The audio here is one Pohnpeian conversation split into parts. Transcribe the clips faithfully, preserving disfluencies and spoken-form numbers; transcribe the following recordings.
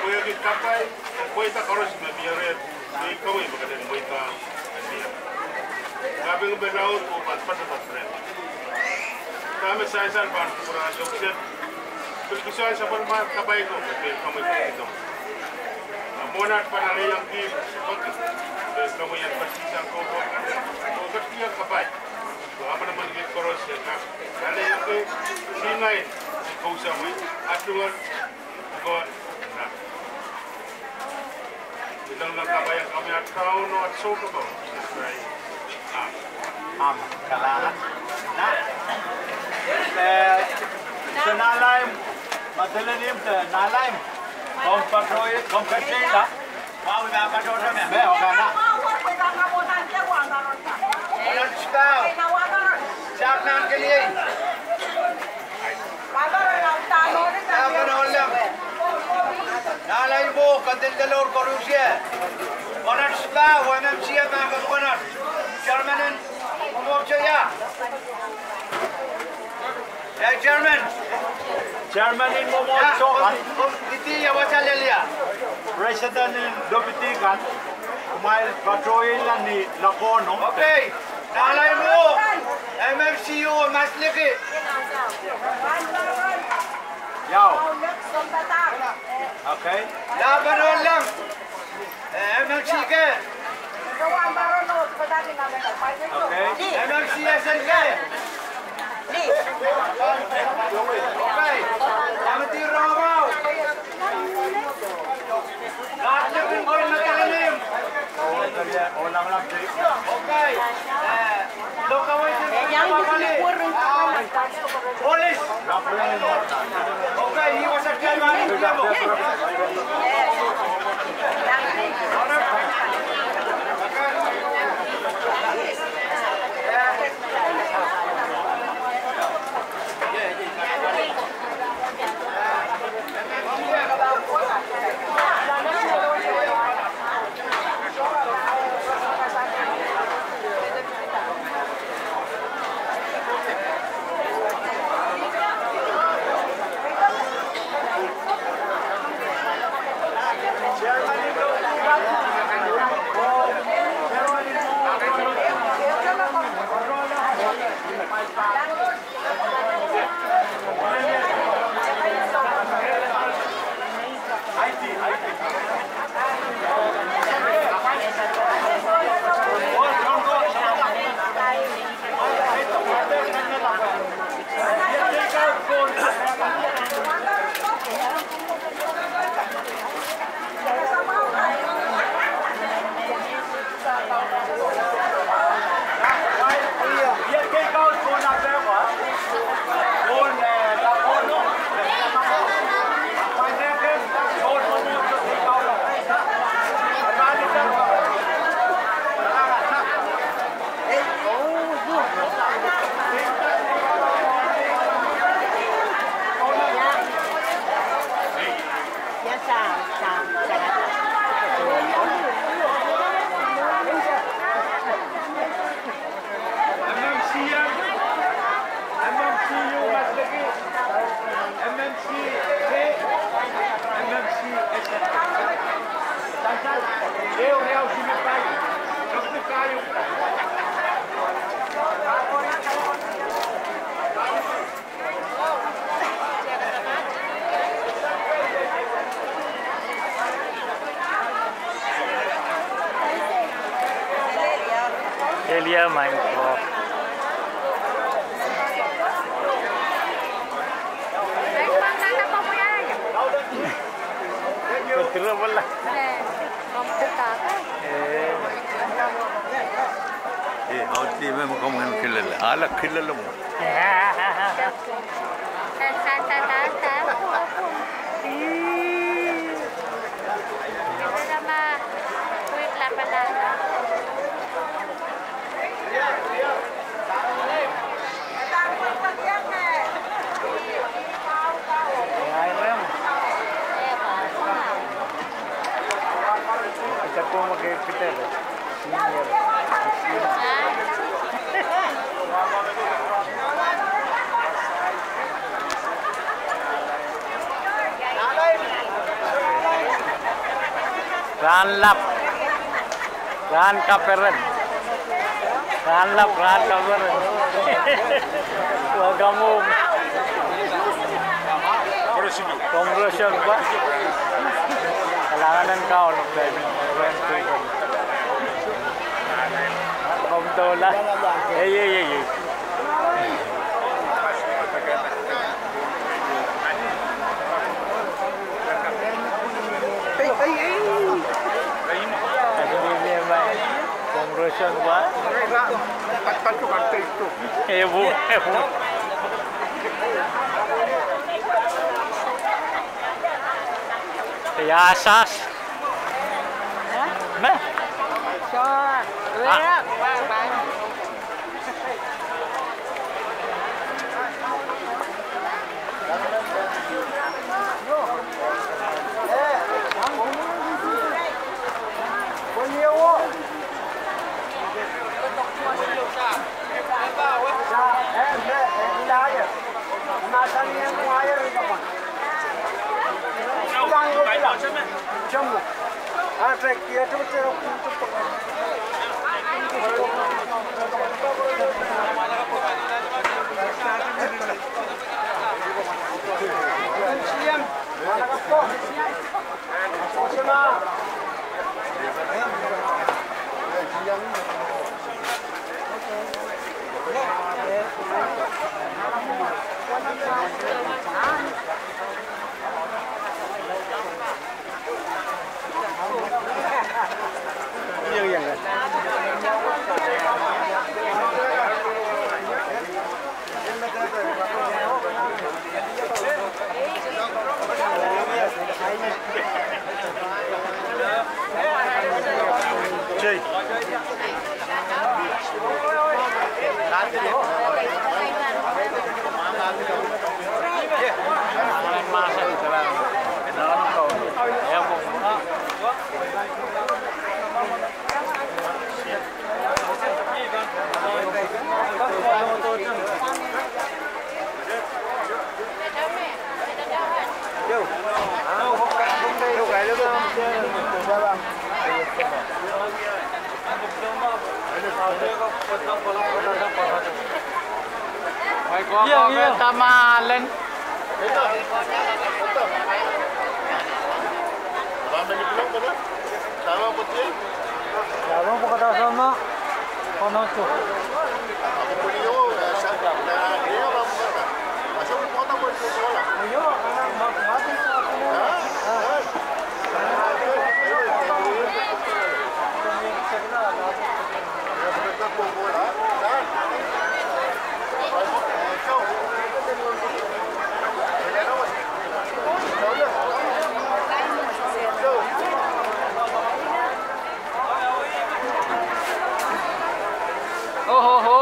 Pwehki kapai, pweida koaros me mie reh, me kawei me kitail en mweidada. Kaping me laud oh pahn patopato reh. Dahme sansal pahn kupwurala Joseph, pil kisuan sapwellimomwi kapai ko, me pil kamwei ko. A mwohn at pahn alehiong kis, pil kamwei en pahn sisang ko, oh ketikihong kapai. Oh kamanamanki koaros en kak alehiong kis, ni ngehi, kousoan, at tungoal, ko, na. Ilanglang kapai en kami at Kauno oh at Sounkomour, Sises Krais. Amen. Amen. Kalahngan. Na, eh, se nalaim, Madeleine, se nalaim. Komw patohwan, komw ketin la. Mwahu me patohwan me, me, okay, na. Onat spau. Sahpw nan keniei. Nahpwno lem. Nalaim oh ketin lelohr koarusie. Onat spau, M M C E pahn kak onat. Chairman en mwomwohdiso ia? Eh, Chairman. Chairman en mwomwohdiso kan. Komw ipwidi ia wasa lel ia? President en lopidi kan. Kumwail patohwan ni lokaia. Okay. Nalaim oh M M C E masliki. Iau. Okay. Nahpwno lem. Eh, M M C E ke? Okay. M M C E S N ke? Okay. Committee rohrail. Kahrehda kin koin me kalahngan. Okay. Eh, M M C E, M M C U, M M C K, M M C S N. Elia maing ko. Betul pala. Eh, audit me komw en kilel, ala kilel mo. Rahn lap, rahn kaperen. Rahn lap, rahn kaperen. Welcome home. Congratulations, pa. Kalahngan en Kauno. Komw doula. Ei, ei, ei, ei. Congratulations, pa. Ehu, ehu. Ia sas. Me? Tamalen. Ohoho.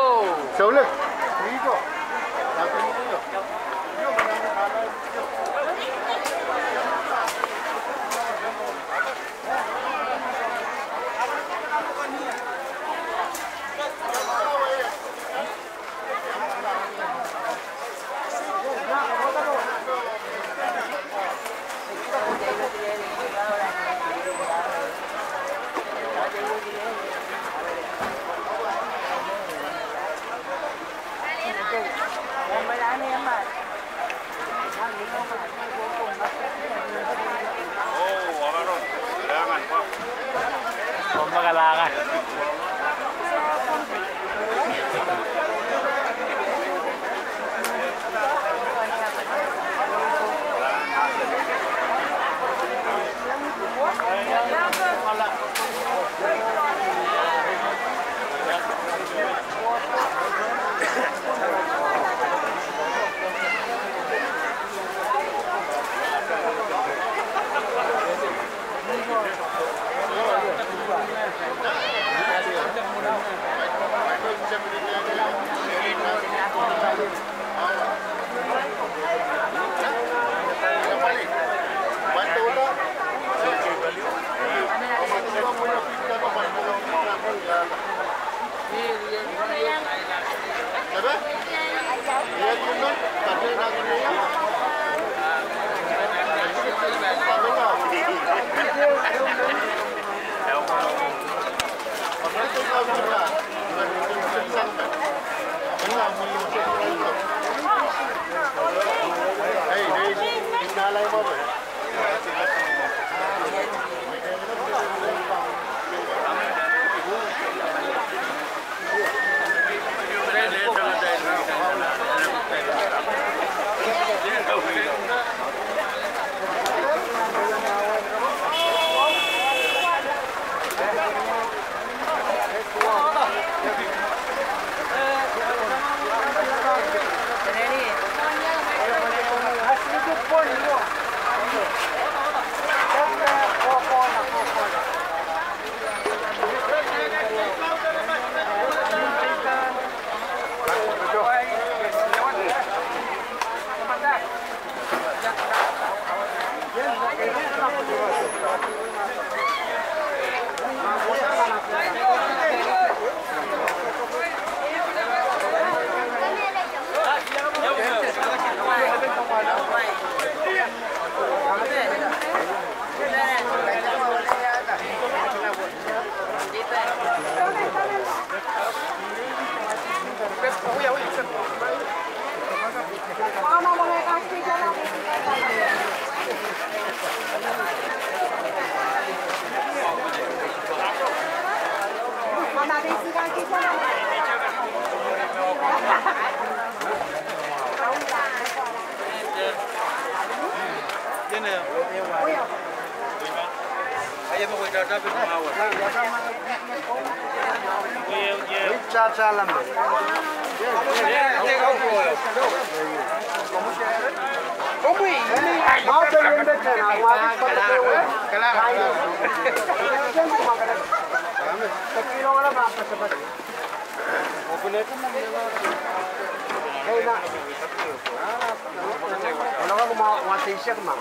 Eisek ma,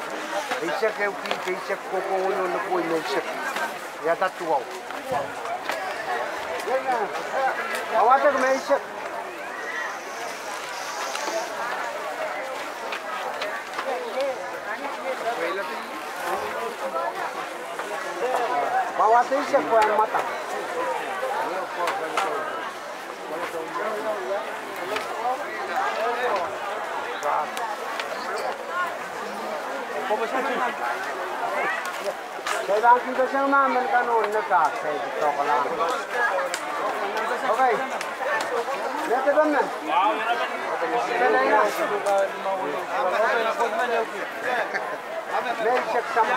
eisek ehu kiht, eisek kohkohwei oh likuwei me eisek. Ia tatuau. Awadek me eisek. Mawad eisek pwe en mwadang. Kitail pahn kihpeseng ma men kan oh netak, kitail sohkalahng. Okay. Netepen men. Kitail ina. Me eisek sama.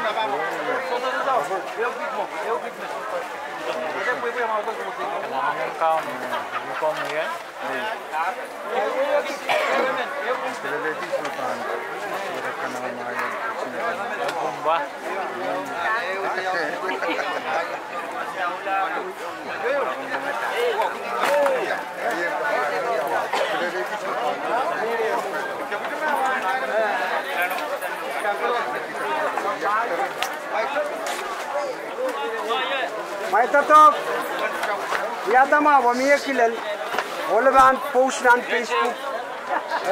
Mwail doadoahk, wiahda mwahu, mie kilel. Ohl pahn post nan Facebook.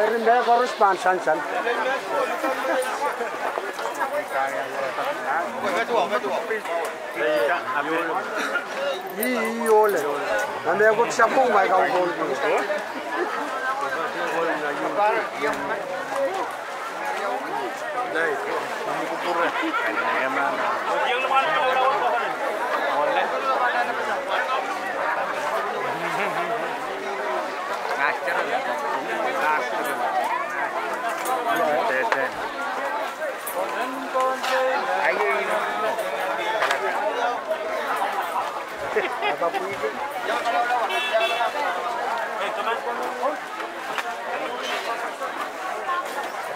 Eri mehkoaros pahn sansal. Ih, ih, ohl. Nan mehkot sapwung mwail kaun.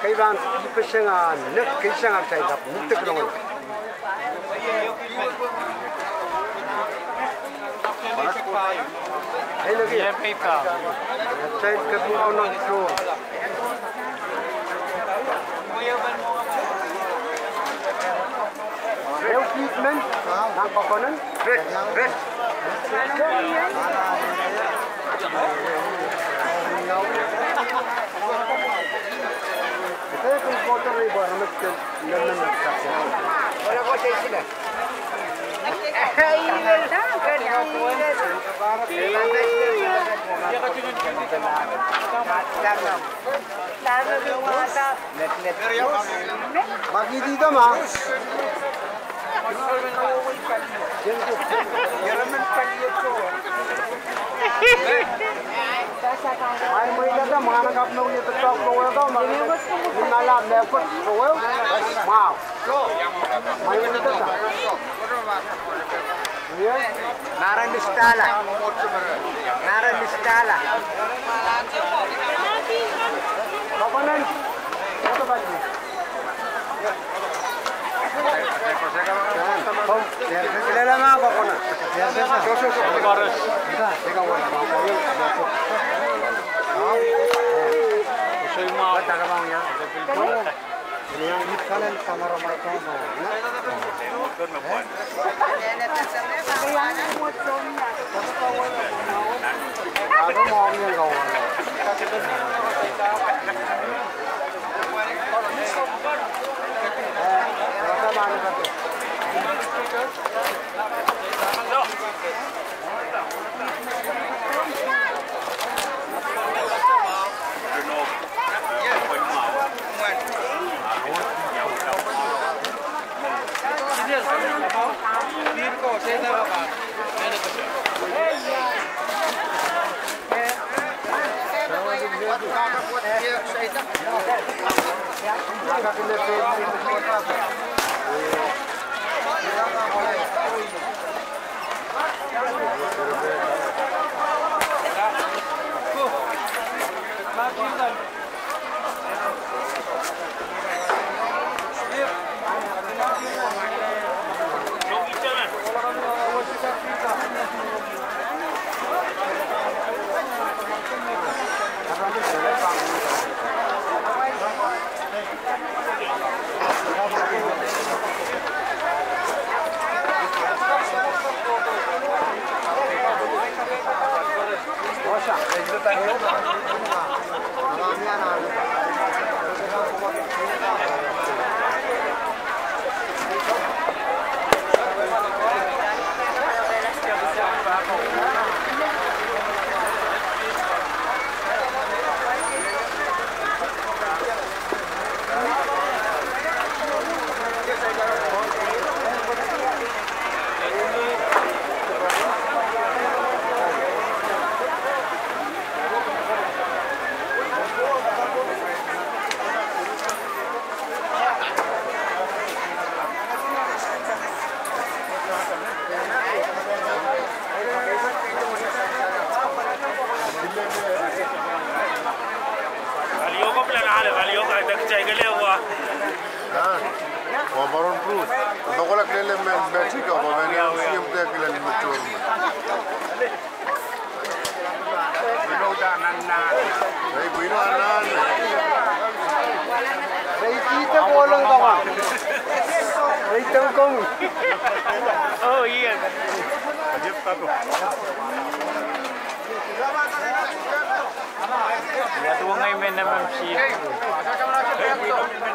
Kitail pahn kihpeseng a nek keisang a kitail kak nidek longala. Ei, nekier. Kitail kepin kaunohn Sohn. Ehu kiht men, nan kokonon. Red, red. Makitihdo ma. Mwaimwei lada mwahnakapw me wia doadoahk kowehko ma, ni mala mehkot kowehwe, mwahu. Mwaimwei lada. Maren Mistala. Maren Mistala. Kokonen. Kokonen.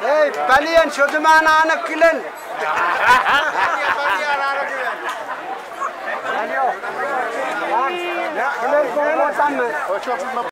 Ei, palien sohte me anahne kilen.